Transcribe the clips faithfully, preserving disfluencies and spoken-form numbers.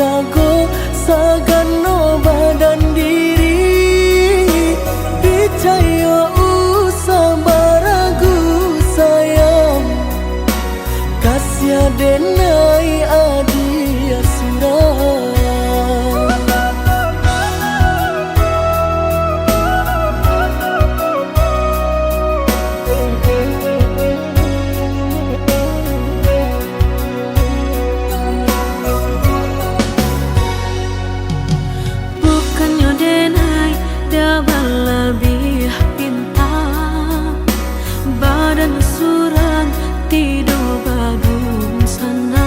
Jago sagalo badan diri, picayo usah baragu sayang, kasiah denai adiak surang. Bukannyo denai dah balabiah pinta, badan surang tido badunsanak,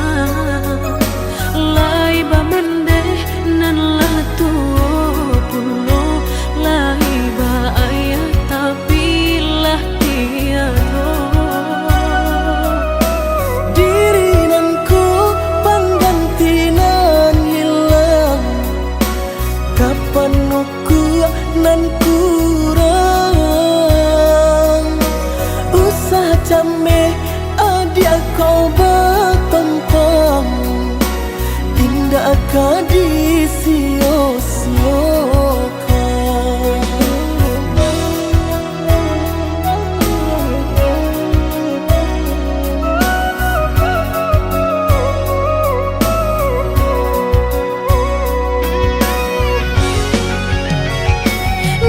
lai bamandeh nan lah tuo pulo, lai baayah tapi lah tiado. Diri nan ko pangganti nan hilang, kapan ukua nan kurang. Usah cameh adiak ko batompang, indak ka disio-siokan.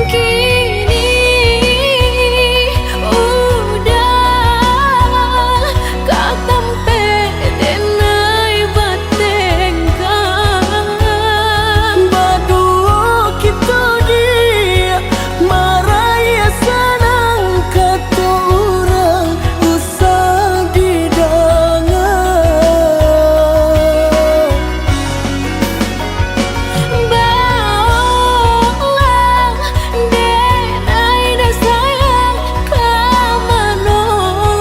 Kini udah ka tampek denai batengkah. Baduo kito di marayia sanang, kato urang usah didanga. Baolah denai nan sayang, ka mano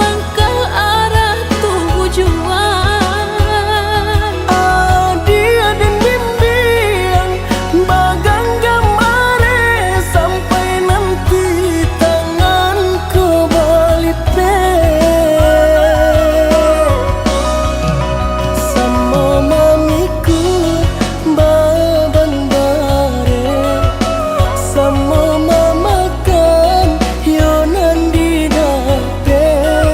langkah arah tujuan. Adiak den bimbiang, baganggam areh sampai nanti tangan ko balipeh. Samo mamikua baban bareh, samo mamakan yo nan didapek.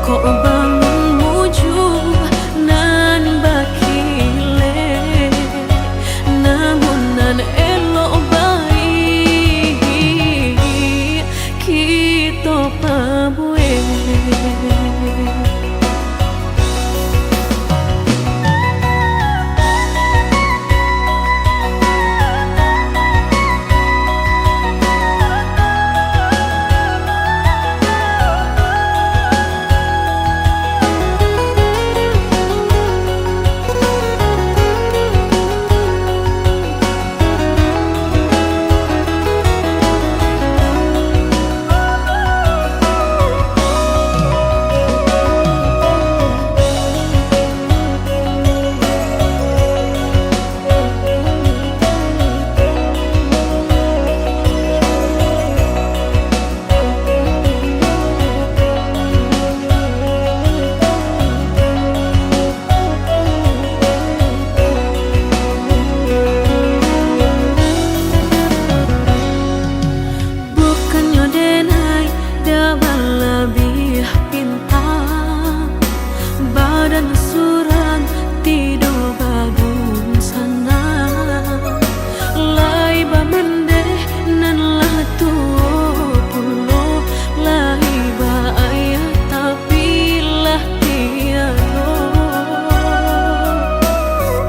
Kok bangun mujua nan bakilek, namun nan elok baiak kito pabuek. Bukannyo denai dah balabiah pinta, badan surang tido badunsanak, lai bamandeh nan lah tuo pulo, lai baayah tapi lah tiado.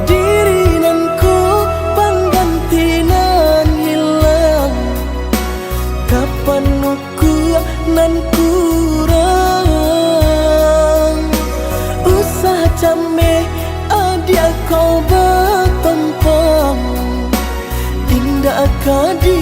Diri nan ko pangganti nan hilang, kapan ukua nan kurang. Usah cameh adiak ko batompang, indak ka di